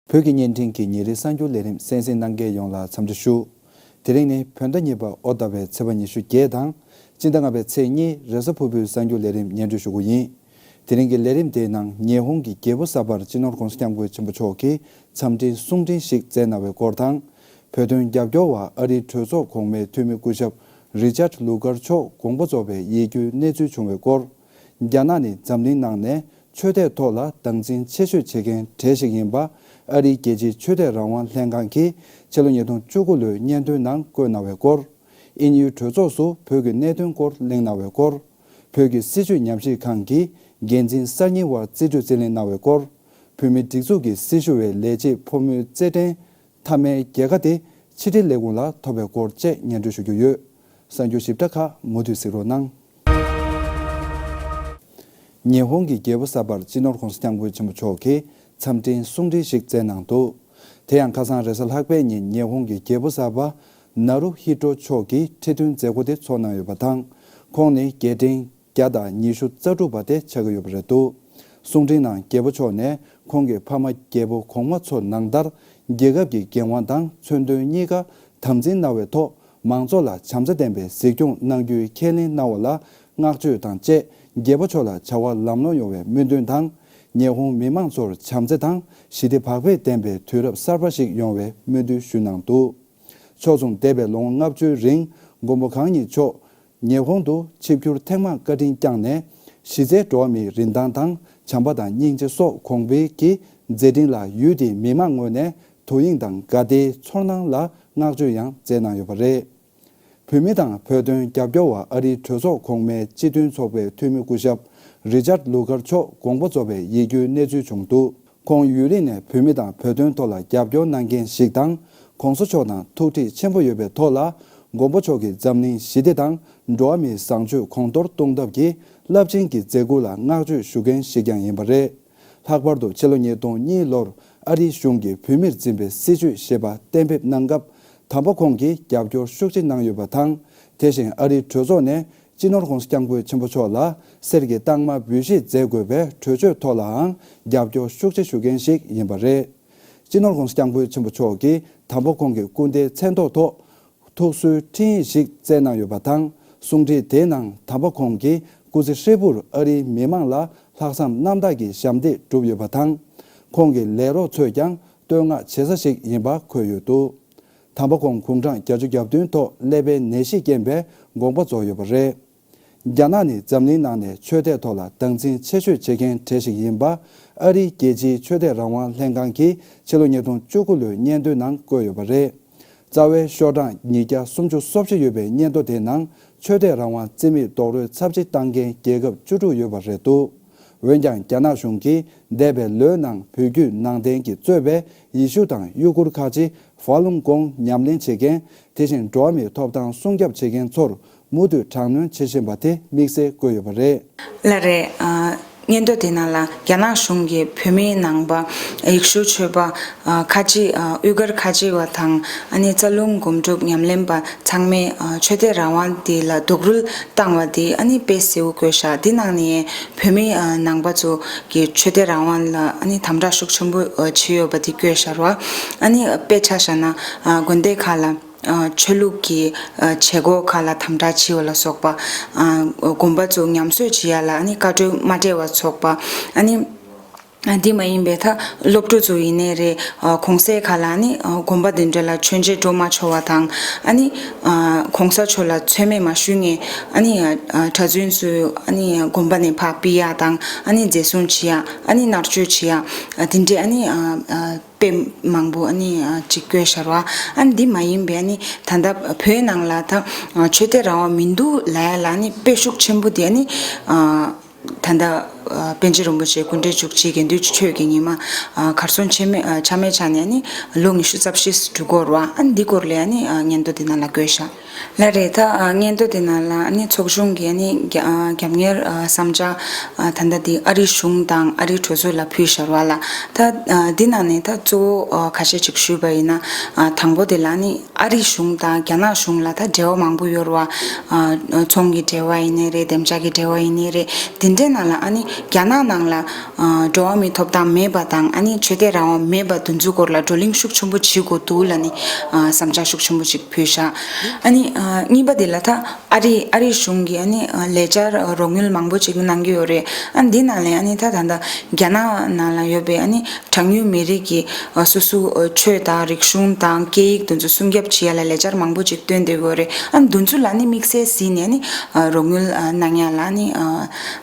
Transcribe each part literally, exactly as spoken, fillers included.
བོད་ཀྱི་བརྙན་འཕྲིན་གྱི་ཉིན་རེའི་གསར་འགྱུར་ལས་རིམ་གསན་གཟིགས་གནང་མཁན་ཡོངས་ལ་འཚམས་འདྲི་ཞུ། དེ་རིང་ནི་བོད་ཟླ་གཉིས་པ་ཨོ་ཟླ་བའི་ཚེས་པ་ཉི་ཤུ་བརྒྱད་དང་། སྤྱི་ཟླ་ལྔ་པའི་ཚེས་གཉིས་རེས་གཟའ་ཕུར་བུའི་གསར་འགྱུར་ལས་རིམ་སྙན་སྒྲོན་ཞུ་རྒྱུ་ཡིན། དེ་རིང་གི་ལས་རིམ་དེའི་ནང་ཉི་ཧོང་གི་རྒྱལ་པོ་གསར་པར་སྤྱི་ནོར་༧གོང་ས་༧སྐྱབས་མགོན་ཆེན་པོ་མཆོག་གིས་འཚམས་འཕྲིན་གསུང་འཕྲིན་ཞིག་བསྩལ་གནང་བའི་སྐོར་དང་། བོད་དོན་རྒྱབ་སྐྱོར་བ་ཨ་རིའི་གྲོས་ཚོགས་གོང་མའི་འཐུས་མི་སྐུ་ཞབས་རི་ཅར་ལུ་གར་མཆོག་དགོངས་པ་རྫོགས་པའི་ཡིད་སྐྱོའི་གནས་ཚུལ་བྱུང་བའི་སྐོར། རྒྱ་ནག་ནི་འཛམ་གླིང་ནང་ནས་ཆོས་དད་ཐོག་ལ་སྟངས་འཛིན་ཆེ་ཤོས་བྱེད་མཁན་གྲས་ཤིག་ཡིན་པ་ཨ་རིའི་རྒྱལ་སྤྱིའི་ཆོས་དད་རང་དབང་ལྷན་ཁང་གིས་ཕྱི་ལོ་ཉིས་སྟོང་བཅུ་དགུ་ལོའི་སྙན་ཐོའི་ནང་བཀོད་གནང་བའི་སྐོར། དབྱིན་ཡུལ་གྲོས་ཚོགས་སུ་བོད་ཀྱི་གནད་དོན་སྐོར་གླེང་གནང་བའི་སྐོར། བོད་ཀྱི་སྲིད་བྱུས་ཉམས་ཞིབ་ཁང་གི་འགན་འཛིན་གསར་རྙིང་བར་རྩིས་སྤྲོད་རྩིས་ལེན་གནང་བའི་སྐོར། བོད་མིའི་སྒྲིག་འཛུགས་ཀྱི་སྲི་ཞུ་བའི་ལས་བྱེད་ཕོ་མོའི་རྩེད་འགྲན་མཐའ་མའི་རྒྱལ་ཁ་དེ་ཕྱི་དྲིལ་ལས་ཁུངས་ལ་ཐོབ་པའི་སྐོར་བཅས་སྙན་སྒྲོན་ཞུ་རྒྱུ་ཡོད། གསར་འགྱུར་ཞིབ་ཕྲ་ཁག་མུ་མཐུད་གཟིགས་རོགས་གནང་། ཉི་ཧོང་གི་རྒྱལ་པོ་གསར་པར་སྤྱི་ནོར་༧གོང་ས་༧སྐྱབས་མགོན་ཆེན་པོ་མཆོག་གིས་འཚམས་འཕྲིན་གསུང་འཕྲིན་ཞིག་བསྩལ་གནང་འདུག་དེ་ཡང་ཁ་སང་རེས་གཟའ་ལྷག་པའི་ཉིན་ཉི་ཧོང་གི་རྒྱལ་པོ་གསར་པ་ནཱ་རུ་ཧི་ཏོ་མཆོག་གི་ཁྲི་འདོན་མཛད་སྒོ་དེ་ཚོགས་གནང་ཡོད་པ་དང་། ཁོང་ནི་རྒྱལ་ཕྲན་བརྒྱ་དང་ཉི་ཤུ་རྩ་དྲུག་པ་དེ་ཆགས་ཀྱི་ཡོད་པ་རེད་འདུག་གསུང་འཕྲིན་ནང་རྒྱལ་པོ་མཆོག་ནས་ཁོང་གི་ཕ་མ་རྒྱལ་པོ་གོང་མ་ཚོ་ནང་ལྟར་རྒྱལ་ཁབ་ཀྱི་འགན་དབང་དང་མཚོན་དོན་གཉིས་ཀ་དམ་འཛིན་གནང་བའི་ཐོག་མང་ཚོགས་ལ་བྱམས་བརྩེ་ལྡན་པའི་གཟིགས་སྐྱོང་གནང་རྒྱུའི་ཁས་ལེན་གནང་བ་ལ་བསྔགས་བརྗོད་དང་བཅས་རྒྱལ་པོ་མཆོག་ལ་བྱ་བ་ལམ་ལྷོང་ཡོང་བའི་སྨོན་འདུན་དང་། ཉི་ཧོང་མི་མང་ཚོར་བྱམས་བརྩེ་དང་ཞི་བདེ་བག་ཕེབས་ལྡན་པའི་དུས་རབས་གསར་པ་ཞིག་ཡོང་བའི་སྨོན་འདུན་ཞུས་གནང་འདུག་ཕྱོགས་མཚུངས་འདས་པའི་ལོ་ངོ་ལྔ་བཅུའི་རིང་མགོན་པོ་གང་ཉིད་མཆོག་ཉི་ཧོང་དུ་ཆིབས་བསྒྱུར་ཐེངས་མང་བཀའ་དྲིན་བསྐྱངས་ནས་གཞི་རྩའི་འགྲོ་བ་མིའི་རིན་ཐང་དང་བྱམས་པ་དང་སྙིང་རྗེ་སོགས་གོང་འཕེལ་གྱི་མཛད་འཕྲིན་ལ་ཡུལ་དེའི་མི་མང་ངོས་ནས་དོ་དབྱིངས་དང་དགའ་བདེའི་ཚོར་སྣང་ལ་བསྔགས་བརྗོད་ཡང་མཛད་གནང་ཡོད་པ་རེད། བོད་མི་དང་བོད་དོན་རྒྱབ་སྐྱོར་བ་ཨ་རིའི་གྲོས་ཚོགས་གོང་མའི་སྤྱི་མཐུན་ཚོགས་པའི་འཐུས་མི་སྐུ་ཞབས་རི་ཅར་ལུ་གར་མཆོག་དགོངས་པ་རྫོགས་པའི་ཡིད་སྐྱོའི་གནས་ཚུལ་བྱུང་འདུག་ཁོང་ཡུན་རིང་ནས་བོད་མི་དང་བོད་དོན་ཐོག་ལ་རྒྱབ་སྐྱོར་གནང་མཁན་ཞིག་དང་། ༸གོང་ས་མཆོག་དང་ཐུགས་འདྲིས་ཆེན་པོ་ཡོད་པའི་ཐོག་ལ། མགོན་པོ་མཆོག་གིས་འཛམ་གླིང་ཞི་བདེ་དང་འགྲོ་བ་མིའི་བཟང་སྤྱོད་གོང་མཐོར་གཏོང་ཐབས་ཀྱི་རླབས་ཆེན་གྱི་མཛད་ཁུར་ལ་བསྔགས་བརྗོད་ཞུ་མཁན་ཞིག་ཀྱང་ཡིན་པ་རེད། ལྷག་པར་དུ་ཕྱི་ལོ་ཉིས་སྟོང་གཉིས་ལོར་ཨ་རིའི་གཞུང་གིས་བོད་མིར་འཛིན་པའི་སྲིད་བྱུས་ཞེས་པ་གཏན་འབེབས་གནང་སྐབས། དམ་པ་ཁོང་གིས་རྒྱབ་སྐྱོར་ཤུགས་ཆེ་གནང་ཡོད་པ་དང་། དེ་བཞིན་ཨ་རིའི་གྲོས་ཚོགས་ནས་སྤྱི་ནོར་༸གོང་ས་༸སྐྱབས་མགོན་ཆེན་པོ་མཆོག་ལ་གསེར་གྱི་རྟགས་མ་འབུལ་བཞེས་མཛད་དགོས་པའི་གྲོས་ཆོད་ཐོག་ལའང་རྒྱབ་སྐྱོར་ཤུགས་ཆེ་ཞུ་མཁན་ཞིག་ཡིན་པ་རེད། སྤྱི་ནོར་༸གོང་ས་༸སྐྱབས་མགོན་ཆེན་པོ་མཆོག་གིས་དམ་པ་ཁོང་གི་སྐུ་ཟླའི་མཚན་ཐོག་ཐོག་ཐུགས་གསོའི་འཕྲིན་ཡིག་ཞིག་བསྩལ་གནང་ཡོད་པ་དང་། གསུང་འཕྲིན་དེའི་ནང་དམ་པ་ཁོང་གིས་སྐུ་ཚེ་ཧྲིལ་པོར་ཨ་རིའི་མི་མང་ལ་ལྷག་བསམ་རྣམ་དག་གི་ཞབས་འདེགས་བསྒྲུབས་ཡོད་པ་དང་། ཁོང་གི་ལས་རོགས་ཚོས་ཀྱང་བསྟོད་བསྔགས་བྱེད་ས་ཞིག་ཡིན་པ་འཁོད་ཡོད་འདུག་དམ་པ་ཁོང་དགུང་གྲངས་བརྒྱད་ཅུ་གྱ་བདུན་ཐོག་ཀླད་པའི་ནད་གཞིས་རྐྱེན་པས་དགོངས་པ་རྫོགས་ཡོད་པ་རེད། རྒྱ་ནག་ནི་འཛམ་གླིང་ནང་ནས་ཆོས་དད་ཐོག་ལ་སྟངས་འཛིན་ཆེ་ཤོས་བྱེད་མཁན་གྲས་ཤིག་ཡིན་པ་ཨ་རིའི་རྒྱལ་སྤྱིའི་ཆོས་དད་རང་དབང་ལྷན་ཁང་གིས་ཕྱི་ལོ་ཉིས་སྟོང་བཅུ་དགུ་ལོའི་སྙན་ཐོའི་ནང་བཀོད་ཡོད་པ་རེད། རྩ་བའི་ཤོག་གྲངས་ཉིས་བརྒྱ་སུམ་ཅུ་སོ་བཞི་ཡོད་པའི་སྙན་ཐོ་དེའི་ནང་ཆོས་དད་རང་དབང་རྩིས་མེད་རྡོག་རོལ་ཚབས་ཆེ་བཏང་མཁན་རྒྱལ་ཁབ་བཅུ་དྲུག་ཡོད་པ་རེད་འདུག་འོན་ཀྱང་རྒྱ་ནག་གཞུང་གིས་འདས་པའི་ལོའི་ནང་བོད་བརྒྱུད་ནང་བསྟན་གྱིས་གཙོས་པའི་ཡེ་ཤུ་དང་ཡུ་གུར་ཁ་ཆེ་ཧྥ་ལུང་ཀོང་ཉམས་ལེན་བྱེད་མཁན། དེ་བཞིན་འགྲོ་བ་མིའི་ཐོབ་ཐང་སྲུང་སྐྱོབ་བྱེད་མཁན་ཚོར་མུ་མཐུད་དྲག་གནོན་བྱེད་བཞིན་པ་དེ་དམིགས་བསལ་བཀོད་ཡོད་པ་རེད། ལགས་རེད། ཨ། སྙན་ཐོ་དེ་ནང་ལ་རྒྱ་ནག་གཞུང་གིས་བོད་མིའི་ནང་པ་ཡེ་ཤུ་ཆོས་པ་ཨ་ཁ་ཆེ་ཨ་ཨུ་གར་ཁ་ཆེ་བ་དང་ཨ་ནི་རྩ་རླུང་སྒོམ་སྒྲུབ་ཉམས་ལེན་པ་ཚང་མས་ཨ་ཆོས་དད་རང་དབང་དེ་ལ་རྡོག་རོལ་བཏང་བ་དེ་ཨ་ནི་དཔེ་གསལ་པོ་བཀོད་ཤག་དེ་ནང་ནས་བོད་མི་ཨ་ནང་པ་ཚོ་གི་ཆོས་དད་རང་དབང་ལ་ཨ་ནི་དམ་དྲག་ཤུགས་ཆེན་པོ་ཨ་བྱས་ཡོད་པ་དེ་བཀོད་ཤག་ར། ཨ་ནི་དཔེ་ཆ་བཞག་ན་ཨ་དགོན་སྡེ་ཁག་ལ་ཨ་ཆོས་ལུགས་ཀྱི་ཨ་བྱེད་སྒོ་ཁག་ལ་དམ་དྲག་བྱས་པ་ལ་སོགས་པ། ཨ་དགོན་པ་ཚོ་ཉམས་གསོ་བྱེད་ཡ་ལ་ཨ་ནི་བཀའ་འཁྲོལ་མ་སྤྲད་པ་སོགས་པ། ཨ་ནི་ཨ་འདི་མ་ཡིན་པའི་ད་སློབ་ཕྲུག་ཚོ་ཡིན་ནའི་རེད། ཨ་གུང་སེང་ཁག་ལ་ཨ་ནི་ཨ་དགོན་པ་འདི་འདྲ་ལ་མཆོད་མཇལ་འགྲོ་མ་ཆོག་པ་དང་། ཨ་ནི་ཨ་གོང་ས་མཆོག་ལ་མཚན་སྨད་མ་ཞུས་ནས་ཨ་ནི་ཨ་གྲྭ་བཙུན་ཚོ་ཨ་ནི་དགོན་པ་ནས་ཕར་ཕུད་ཡ་དང་། ཨ་ནི་འཛིན་བཟུང་བྱེད་ཡ། ཨ་ནི་མནར་གཅོད་བྱེད་ཡ། ཨ་དེ་འདྲའི་ཨ་ནི་ཨ་ཨ་དཔེ་མང་པོ་ཨ་ནི་ཨ་ཅིག་བཀོད་ཤག་ར། ཨ་ནི་འདི་མ་ཡིན་པའི་ཨ་ནི་ད་ལྟ་བོད་ནང་ལ་ད་ཨ་ཆོས་དད་རང་དབང་མི་འདུག་ལབ་ཡ་ལ་ཨ་ནི་དཔེ་ཤུགས་ཆེན་པོ་དེ་ཨ་ནི་ཨ་ད་ལྟ་ཨ་པཎ་ཆེན་རིན་པོ་ཆེ་སྐུ་ཕྲེང་བཅུ་གཅིག་དགེ་འདུན་ཆོས་ཀྱི་ཉི་མ་ཨ་གར་སོང་ཆ་མེད་ཨ་ཆ་མེད་ཆགས་ནས་ཨ་ནི་ལོ་ཉི་ཤུ་རྩ་བཞི་འགྲོ་གི་ཡོད་རེད་པ། ཨ་ནི་འདི་སྐོར་ལ་ཨ་ནི་ཨ་སྙན་ཐོ་དེ་ནང་ལ་བཀོད་ཤག་ལགས་རེད། ད་ཨ་སྙན་ཐོ་དེ་ནང་ལ་ཨ་ནི་ཚོགས་ཆུང་གི་ཨ་ནི་རྒྱ་ཨ་རྒྱབ་གཉེར་ཨ་བསམ་འཆར་ཨ་ད་ལྟ་དེ་ཨ་རི་གཞུང་དང་ཨ་རིའི་གྲོས་ཚོགས་ལ་ཕུལ་ཤག་ར་ལགས། ད་ཨ་འདི་ནང་ནས་ད་གཙོ་བོ་ཨ་ཁ་ཤས་ཅིག་ཞུས་པ་ཡིན་ན། ཨ་དང་པོ་དེ་ལ་ཨ་ནི་ཨ་རི་གཞུང་དང་རྒྱ་ནག་གཞུང་ལ་ད་འབྲེལ་བ་མང་པོ་ཡོད་རེད་པ། ཨ་ཚོང་གི་འབྲེལ་བ་ཡིན་ནའི་རེད། བདེ་འཇགས་ཀྱི་འབྲེལ་བ་ཡིན་ནའི་རེད། དེ་འདྲའི་ནང་ལ་ཨ་ནི་ རྒྱ་ནག་ནང་ལ་ཨ་འགྲོ་བ་མིའི་ཐོབ་ཐང་མེད་པ་དང་། ཨ་ནི་ཆོས་དད་རང་དབང་མེད་པ་དེ་ཚོའི་སྐོར་ལ་བགྲོ་གླེང་ཤུགས་ཆེན་པོ་བྱེད་དགོས་འདུག་ལབ་ནས་ཨ་བསམ་འཆར་ཤུགས་ཆེན་པོ་ཅིག་ཕུལ་ཤག་ཨ་ནི་ཨ་གཉིས་པ་དེ་ལ་ད་ཨ་རི་ཨ་རི་གཞུང་གིས་ཨ་ནི་ཨ་ལས་འཆར་རོགས་དངུལ་མང་པོ་ཅིག་གནང་གི་ཡོད་རེད། ཨ་འདི་ནང་ལས་ཨ་ནི་ད་ད་ལྟ་རྒྱ་ནག་ནང་ལ་ཡོད་པའི་ཨ་ནི་གྲངས་ཉུང་མི་རིགས་ཀྱི་སོ་སོའི་ཆོས་དང་རིག་གཞུང་དང་སྐད་ཡིག་དེ་ཚོ་སྲུང་སྐྱོབ་བྱེད་ཡ་ལ་ལས་འཆར་མང་པོ་ཅིག་བཏོན་བསྡད་ཡོད་རེད། ཨ་འདི་ཚོ་ལ་ནི་དམིགས་བསལ་གཟིགས་ནས་ནི་རོགས་དངུལ་གནང་ཡ་ལ་ནི་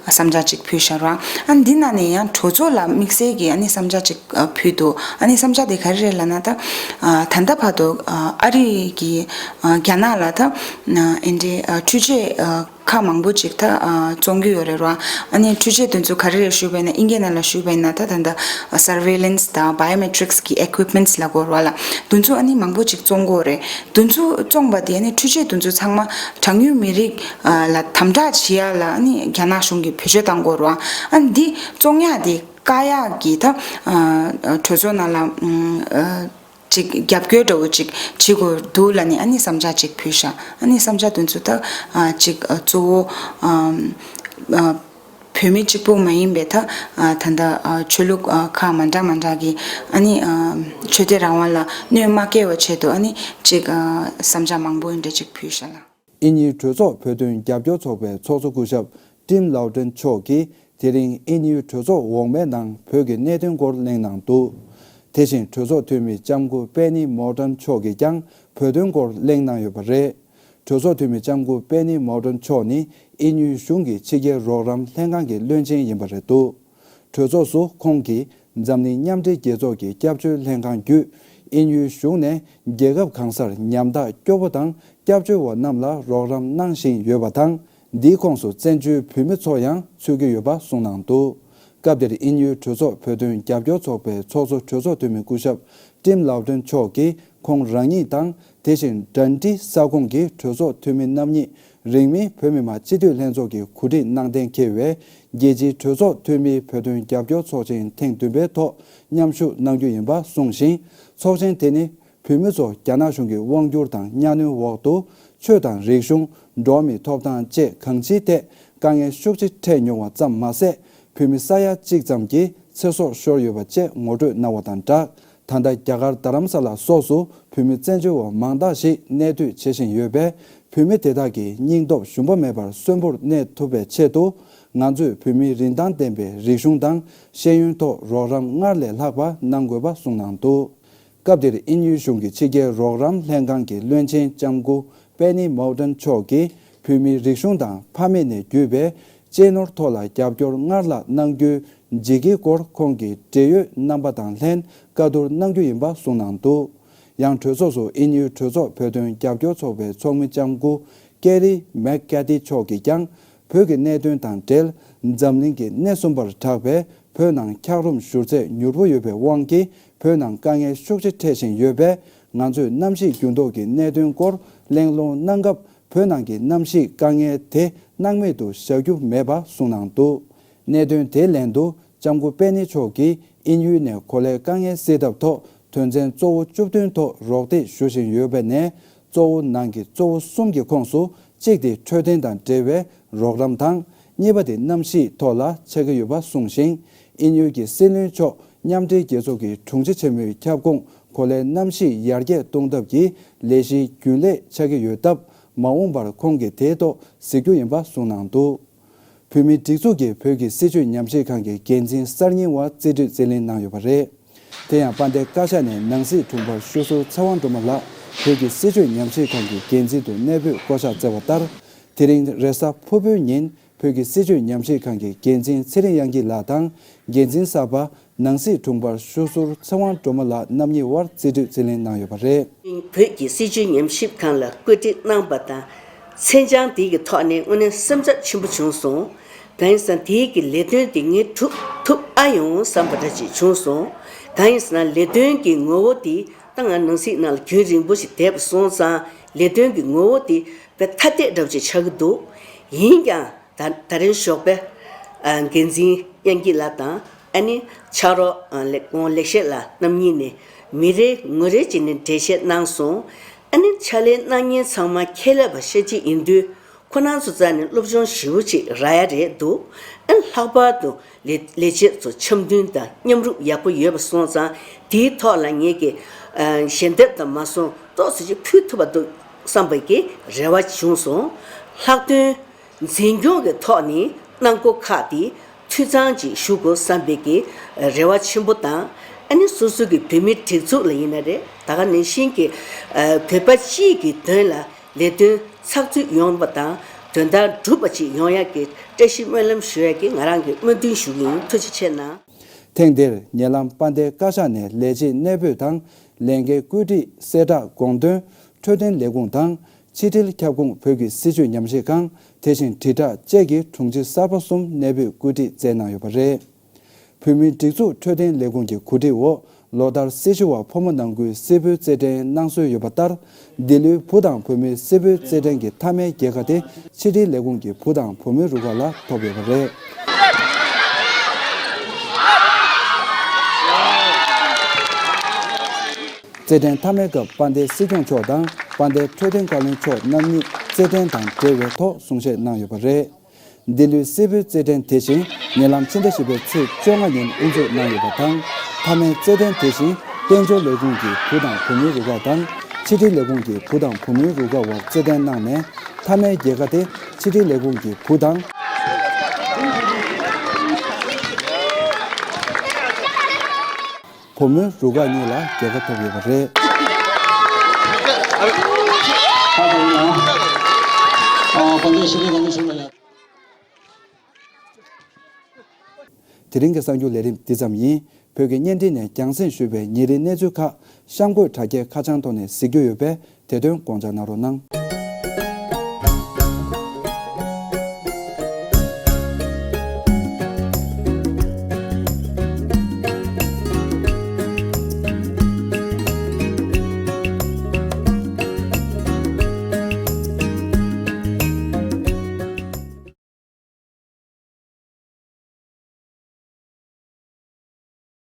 བསམ་འཆར་ཅིག་ཕུལ་བཞག་ར། ཨ་འདི་ནང་ནས་ཡང་གྲོས་ཚོགས་ལ་དམིགས་བསལ་གྱི་ཨ་ནི་བསམ་འཆར་ཅིག་ཕུལ་འདུག་ཨ་ནི་བསམ་འཆར་དེ་ག་རེ་རེད་ལབ་ན། ད་ད་ལྟ་བར་དུ་ཨ་རི་གི་རྒྱ་ནག་ལ་ད་ཨེ་འདྲའི་འཕྲུལ་ཆས་ཁག་མང་པོ་ཅིག་ད་བཙོང་གི་ཡོད་རེད་ར། ཨ་ནི་འཕྲུལ་ཆས་དེ་ཚོ་ག་རེ་རེད་ཞུས་པ་ཡིན་ན། ཨིན་སྐད་ནང་ལ་ཞུས་པ་ཡིན་ན་ད་ད་ལྟ་surveillance་དང་biometrics་གི་equipments་ལབ་དགོས་རེད་བ་ལ། དེ་ཚོ་ཨ་ནི་མང་པོ་ཅིག་བཙོང་གི་ཡོད་རེད། དེ་ཚོ་བཙོང་པ་དེ་ཨ་ནི་འཕྲུལ་ཆས་དེ་ཚོ་ཚང་མ་གྲངས་ཉུང་མི་རིགས་ལ་དམ་དྲག་བྱེད་ཡ་ལ་ཨ་ནི་རྒྱ་ནག་གཞུང་གིས་བེད་སྤྱོད་བཏང་གི་ཡོད་རེད་བ། ཨ་ནི་འདི་བཙོང་ཡ་དེ་བཀག་ཡག་གི་ད་གྲོས་ཚོགས་ནང་ལ་ཨ་ཅིག་རྒྱབ་སྐྱོར་འདྲ་བོ་ཅིག་བྱེད་དགོས་འདུག་ལབ་ནས་ཨ་ནི་བསམ་འཆར་ཅིག་ཕུལ་ཤག་ཨ་ནི་བསམ་འཆར་དེ་ཚོ་ད་ཅིག་གཙོ་བོ་བོད་མི་གཅིག་པུ་མ་ཡིན་པའི་ད་ད་ལྟ་ཆོས་ལུགས་ཁག་མ་འདྲ་མ་འདྲ་གི་ཨ་ནི་ཆོས་དད་རང་དབང་ལ་གནོད་མ་སྐྱེལ་བའི་ཆེད་དུ་ཨ་ནི་ཅིག་བསམ་འཆར་མང་པོ་འདྲ་ཅིག་ཕུལ་ཤག་ལ། དབྱིན་ཡུལ་གྲོས་ཚོགས་བོད་དོན་རྒྱབ་སྐྱོར་ཚོགས་པའི་ཚོགས་གཙོ་སྐུ་ཞབས་ཊིམ་ལའོ་ཏན་མཆོག་གིས། དེ་རིང་དབྱིན་ཡུལ་གྲོས་ཚོགས་འོག་མའི་ནང་བོད་ཀྱི་གནད་དོན་སྐོར་གླེང་གནང་འདུག་དེ་བཞིན་གྲོས་ཚོགས་འཐུས་མི་ལྕམ་སྐུ་པེ་ནི་མོར་ཏན་མཆོག་གིས་ཀྱང་བོད་དོན་སྐོར་གླེང་གནང་ཡོད་པ་རེད། གྲོས་ཚོགས་འཐུས་མི་ལྕམ་སྐུ་པེ་ནི་མོར་ཏན་མཆོག་ནི་དབྱིན་ཡུལ་གཞུང་གི་ཕྱི་རྒྱལ་རོགས་རམ་ལྷན་ཁང་གི་བློན་ཆེན་ཡིན་པ་རེད་འདུག་གྲོས་ཚོགས་སུ་ཁོང་གིས་འཛམ་གླིང་མཉམ་འབྲེལ་རྒྱལ་ཚོགས་ཀྱི་སྐྱབས་བཅོལ་ལྷན་ཁང་བརྒྱུད། དབྱིན་ཡུལ་གཞུང་ནས་རྒྱལ་ཁབ་གང་སར་ཉམ་ཐག་སྐྱོ་པོ་དང་སྐྱབས་བཅོལ་བ་རྣམས་ལ་རོགས་རམ་གནང་བཞིན་ཡོད་པ་དང་། འདིའི་ཁོངས་སུ་བཙན་བྱོལ་བོད་མི་ཚོ་ཡང་ཚུད་ཀྱི་ཡོད་པ་གསུངས་གནང་འདུག་སྐབས་དེར་དབྱིན་ཡུལ་གྲོས་ཚོགས་བོད་དོན་རྒྱབ་སྐྱོར་ཚོགས་པའི་ཚོགས་གཙོ་གྲོས་ཚོགས་འཐུས་མི་སྐུ་ཞབས་ཊིམ་ལའོ་ཏན་མཆོག་གིས་ཁོང་རང་ཉིད་དང་། དེ་བཞིན་འབྲས་ཏི་ས་ཁོངས་ཀྱི་གྲོས་ཚོགས་འཐུས་མི་རྣམ་གཉིས་རིང་མིན་བོད་མི་མང་སྤྱི་འཐུས་ལྷན་ཚོགས་ཀྱི་གོ་སྒྲིག་གནང་གཏན་འཁེལ་བའི་རྒྱལ་སྤྱིའི་གྲོས་ཚོགས་འཐུས་མིའི་བོད་དོན་རྒྱབ་སྐྱོར་ཚོགས་ཆེན་ཐེངས་བདུན་པའི་ཐོག་མཉམ་ཞུགས་གནང་རྒྱུ་ཡིན་པ་གསུངས་ཤིང་། ཚོགས་ཆེན་དེ་ནི་བོད་མི་ཚོ་རྒྱ་ནག་གཞུང་གི་དབང་སྒྱུར་དང་གཉའ་གནོན་འོག་ཏུ་ཆོས་དང་རིག་གཞུང་། འགྲོ་བ་མིའི་ཐོབ་ཐང་བཅས་གང་ཅིའི་ཐད་དཀའ་ངལ་ཤུགས་ཆེ་འཕྲད་མྱོང་བ་ཙམ་མ་ཟད། བོད་མི་ས་ཡ་གཅིག་ཙམ་གྱི་ཚེ་སྲོག་ཤོར་ཡོད་པ་བཅས་ངོ་སྤྲོད་གནང་བ་དང་སྦྲགས། ད་ལྟ་རྒྱ་གར་རྡ་རམ་ས་ལ་སོགས་སུ་བོད་མི་བཙན་བྱོལ་བ་མང་དག་ཞིག་གནས་སྡོད་བྱེད་བཞིན་ཡོད་པས། བོད་མི་དེ་དག་གི་སྙིང་སྟོབས་ཞུམ་པ་མེད་པར་གསོན་པོར་གནས་ཐུབ་པའི་ཆེད་དུ། ང་ཚོས་བོད་མིའི་རིན་ཐང་ལྡན་པའི་རིག་གཞུང་དང་ཤེས་ཡོན་ཐོག་རོགས་རམ་སྔར་ལས་ལྷག་པ་གནང་དགོས་པ་གསུངས་གནང་འདུག་སྐབས་དེར་དབྱིན་ཡུལ་གཞུང་གི་ཕྱི་རྒྱལ་རོགས་རམ་ལྷན་ཁང་གི་བློན་ཆེན་ལྕམ་སྐུ་པེ་ནི་མོར་ཏན་མཆོག་གིས། བོད་མིའི་རིག་གཞུང་དང་ཕ་མེས་ནས་བརྒྱུད་པའི་གཅེས་ནོར་ཐོག་ལ་རྒྱབ་སྐྱོར་སྔར་ལྷག་གནང་རྒྱུའི་འཇིགས་སྐུལ་སྐོར་ཁོང་གི་འབྲེལ་ཡོད་རྣམ་པ་དང་ལྷན་བཀའ་བསྡུར་གནང་རྒྱུ་ཡིན་པ་གསུངས་གནང་འདུག་ཡང་གྲོས་ཚོགས་སུ་དབྱིན་ཡུལ་གྲོས་ཚོགས་བོད་དོན་རྒྱབ་སྐྱོར་ཚོགས་པའི་ཚོགས་མི་ལྕམ་སྐུ་ཀེ་རི་མེག་ཀེ་ཏི་མཆོག་གིས་ཀྱང་། བོད་ཀྱི་གནད་དོན་དང་འབྲེལ། འཛམ་གླིང་གི་སྣེ་གསུམ་པར་གྲགས་པའི་བོད་ནང་འཁྱགས་རོམ་བཞུར་ཚད་མྱུར་པོ་ཡོད་པའི་དབང་གིས། བོད་ནང་དཀའ་ངལ་ཤུགས་ཆེ་འཕྲད་བཞིན་ཡོད་པས། ང་ཚོས་གནམ་གཤིས་འགྱུར་ལྡོག་གི་གནད་དོན་སྐོར་གླེང་སློང་གནང་སྐབས། བོད་ནང་གི་གནམ་གཤིས་དཀའ་ངལ་དེ་སྣང་མེད་དུ་བཞག་རྒྱུ་མེད་པ་གསུངས་གནང་འདུག་གནད་དོན་དེའི་ལན་དུ། ལྕམ་སྐུ་པེ་ནེ་མཆོག་གིས་དབྱིན་ཡུལ་ནས་གོ་ལའི་དཀའ་ངལ་སེལ་ཐབས་ཐོག་དོན་ཚན་གཙོ་བོ་བཅུ་བདུན་ཐོག་རོགས་འདེགས་ཞུ་བཞིན་ཡོད་པ་ནས། གཙོ་བོ་ནང་གི་གཙོ་བོ་གསུམ་གྱི་ཁོངས་སུ། གཅིག་དེ་འཕྲོད་བསྟེན་དང་འབྲེལ་བའི་རོགས་རམ་དང་། གཉིས་པ་དེ་གནམ་གཤིས་ཐོག་ལ་ཆགས་ཀྱི་ཡོད་པ་གསུངས་ཤིང་། དབྱིན་ཡུལ་གྱི་སྲིད་བློན་མཆོག་མཉམ་འབྲེལ་རྒྱལ་ཚོགས་ཀྱི་དྲུང་ཆེ་ཆེན་མོའི་ཁྱབ་ཁོངས་གོ་ལའི་གནམ་གཤིས་ཡར་རྒྱས་གཏོང་ཐབས་ཀྱི་ལས་གཞིའི་རྒྱུན་ལས་ཆགས་ཀྱི་ཡོད་སྟབས། མ་འོངས་པར་ཁོང་གིས་དེའི་ཐོག་གཟིགས་རྒྱུ་ཡིན་པ་གསུངས་གནང་འདུག་བོད་མིའི་སྒྲིག་འཛུགས་ཀྱིས་བོད་ཀྱི་སྲིད་བྱུས་ཉམས་ཞིབ་ཁང་གི་འགན་འཛིན་གསར་རྙིང་བ་རྩིས་སྤྲོད་རྩིས་ལེན་གནང་ཡོད་པ་རེད། དེ་ཡང་དཔལ་ལྡན་བཀའ་ཤག་ནས་ནང་སྲིད་དྲུང་འཕར་ཤོ་ཟུར་ཚེ་དབང་སྒྲོལ་མ་ལགས་བོད་ཀྱི་སྲིད་བྱུས་ཉམས་ཞིབ་ཁང་གི་འགན་འཛིན་དུ་གནས་སྤོས་བསྐོ་གཞག་བསྩལ་བ་ལྟར། དེ་རིང་རེས་གཟའ་ཕུར་བུའི་ཉིན་བོད་ཀྱི་སྲིད་བྱུས་ཉམས་ཞིབ་ཁང་གི་འགན་འཛིན་ཚེ་རིང་དབྱངས་སྐྱིད་ལགས་དང་། འགན་འཛིན་གསར་པ་ནང་སྲིད་དྲུང་འཕར་ཤོ་ཟུར་ཚེ་དབང་སྒྲོལ་མ་ལགས་རྣམ་གཉིས་དབར་རྩིས་སྤྲོད་རྩིས་ལེན་གནང་ཡོད་པ་རེད། བོད་ཀྱི་སྲིད་བྱུས་ཉམས་ཞིབ་ཁང་ལ་བཀོད་སྒྲིག་གནང་པ་དང་། མཚན་བྱང་དེ་གི་ཐོག་ནས་དངོས་གནས་སེམས་འཚབ་ཆེན་པོ་བྱུང་སོང་། གང་ཡིན་ཟེར་ན་དེ་གི་ལས་དོན་དེ་ངས་གྲུབ་ཐུབ་ཨ་ཡོང་བསམ་པ་འདྲ་ཅིག་བྱུང་སོང་། གང་ཡིན་ཟེར་ན་ལས་དོན་གྱི་ངོ་བོ་དེ་ད་ང་ནང་སྲིད་ནང་ལ་རྒྱུན་རིང་པོ་ཞིག་བསྡད་པ་སོང་ཙང་། ལས་དོན་གྱི་ངོ་བོ་དེ་དཔེ་ཐ་དད་འདྲ་པོ་ཅིག་ཆགས་ཀྱི་འདུག་ཡིན་ཀྱང་། ད་ད་རིང་ཞོགས་པའི་ཨ་འགན་འཛིན་དབྱངས་སྐྱིད་ལགས་དང་། ཨ་ནི་ཕྱག་རོགས་ཨ་ལེགས་ཀོང་ལེགས་བཤད་ལགས་རྣམ་གཉིས་ནས་མི་རེ་ངོ་རེ་བྱས་ནས་འགྲེལ་བཤད་གནང་སོང་། ཨ་ནི་ཕྱག་ལས་གནང་མཁན་ཚང་མ་ཁྱད་ལས་པ་ཤ་གཅིག་ཡིན་དུས། ཁོ་རང་ཚོ་རྩ་ནས་སློབ་སྦྱོང་ཞེ་པོ་ཅིག་རག་ཡ་རེད་འདུག་ཨ་ལྷག་པར་དུ་ལས་ལས་བྱེད་ཚོ་འཆམ་མཐུན་དང་མཉམ་རུབ་ཡག་པོ་ཡོད་པ་སོང་ཙང་དེའི་ཐོག་ལ་ངེད་ཀྱིས་ཨ་ཞལ་འདེབས་དང་མ་སོང་ཏོག་ཙམ་ཅིག་ཕུལ་ཐུབ་པ་འདུག་བསམ་པའི་གི་རེ་བ་བྱུང་སོང་། ལྷག་དོན་འཛིན་སྐྱོང་གི་ཐོག་ནས་གནང་སྒོ་ཁག་དེ་འཐུས་ཚང་ཅིག་ཞུ་དགོས་བསམ་པའི་གི་རེ་བ་ཆེན་པོ་དང་། ཨ་ནི་སོ་སོ་གི་བོད་མིའི་སྒྲིག་འཛུགས་ལ་ཡིན་ན་རེད། ད་ག་ནང་བཞིན་གྱི་ཨ་བོད་པ་སྤྱིའི་གི་དོན་ལ་ལས་དོན་ཚགས་ཚུད་ཡོང་བ་དང་དོན་དག་འགྲུབ་པ་ཅིག་ཡོང་ཡག་གི་བཀྲ་ཤིས་སྨོན་ལམ་ཞུ་ཡག་གི་ང་རང་གི་སྨོན་འདུན་ཞུ་གི་ཡིན། ཐུགས་རྗེ་ཆེ་གནང་། ཐེངས་འདིར་ཉེ་ལམ་དཔལ་ལྡན་བཀའ་ཤག་ནས་ལས་བྱེད་གནས་སྤོས་དང་ལས་འགན་བཀོད་སྒྲིག་གསལ་བསྒྲགས་དགོངས་དོན་འཕྲོད་བསྟེན་ལས་ཁུངས་དང་ཕྱི་དྲིལ་ཁྱབ་ཁོངས་བོད་ཀྱི་སྲིད་བྱུས་ཉམས་ཞིབ་ཁང་དེ་བཞིན་དྲིལ་བསྒྲགས་བཅས་ཀྱི་དྲུང་ཆེ་གསར་པ་གསུམ་གནས་སྤོས་བཀོད་སྒྲིག་མཛད་གནང་ཡོད་པ་རེད། བོད་མིའི་སྒྲིག་འཛུགས་འཕྲོད་བསྟེན་ལས་ཁུངས་ཀྱི་གོ་སྒྲིག་འོག་ལོ་ལྟར་སྲི་ཞུ་བ་ཕོ་མོ་ནང་ཁུལ་སིལ་བུའི་རྩེད་འགྲན་གནང་སྲོལ་ཡོད་པ་ལྟར། འདི་ལོའི་བུ་དང་བུ་མོའི་སིལ་བུའི་རྩེད་འགྲན་གྱི་མཐའ་མའི་རྒྱལ་ཁ་དེ་ཕྱི་དྲིལ་ལས་ཁུངས་ཀྱི་བུ་དང་བུ་མོའི་རུ་ཁག་ལ་ཐོབ་ཡོད་པ་རེད། རྩེད་འགྲན་མཐའ་མའི་སྐབས་དཔལ་ལྡན་སྲིད་སྐྱོང་མཆོག་དང་དཔལ་ལྡན་འཕྲོད་བསྟེན་བཀའ་བློན་མཆོག་རྣམ་གཉིས་རྩེད་འགྲན་དང་འབྲེལ་བའི་ཐོག་གསུང་བཤད་གནང་ཡོད་པ་རེད། འདི་ལོའི་སིལ་བུའི་རྩེད་འགྲན་དེ་བཞིན་ཉེ་ལམ་ཕྱི་ཟླ་བཞི་པའི་ཚེས་བཅོ་ལྔ་ཉིན་དབུ་འཛུགས་གནང་ཡོད་པ་དང་། མཐའ་མའི་རྩེད་འགྲན་དེ་བཞིན་དཔལ་འབྱོར་ལས་ཁུངས་ཀྱི་བུ་དང་བུ་མོའི་རུ་ཁག་དང་ཕྱི་དྲིལ་ལས་ཁུངས་ཀྱི་བུ་དང་བུ་མོའི་རུ་ཁག་དབར་རྩེད་འགྲན་གནང་ནས་མཐའ་མའི་རྒྱལ་ཁ་དེ་ཕྱི་དྲིལ་ལས་ཁུངས་ཀྱི་བུ་དང་། བུ་མོའི་རུ་ཁག་གཉིས་ལ་རྒྱལ་ཁ་ཐོབ་ཡོད་པ་རེད། དེ་རིང་གི་གསར་འགྱུར་ལས་རིམ་འདི་ཙམ་ཡིན། བོད་ཀྱི་བརྙན་འཕྲིན་ནས་རྒྱང་སྲིང་ཞུས་པའི་ཉིན་རེའི་གནས་ཚུལ་ཁག་གཤམ་འཁོད་དྲ་རྒྱའི་ཁ་བྱང་ཐོག་ནས་གཟིགས་རྒྱུ་ཡོད་པས་དེ་དོན་དགོངས་འཇགས་གནང་རོགས་གནང་།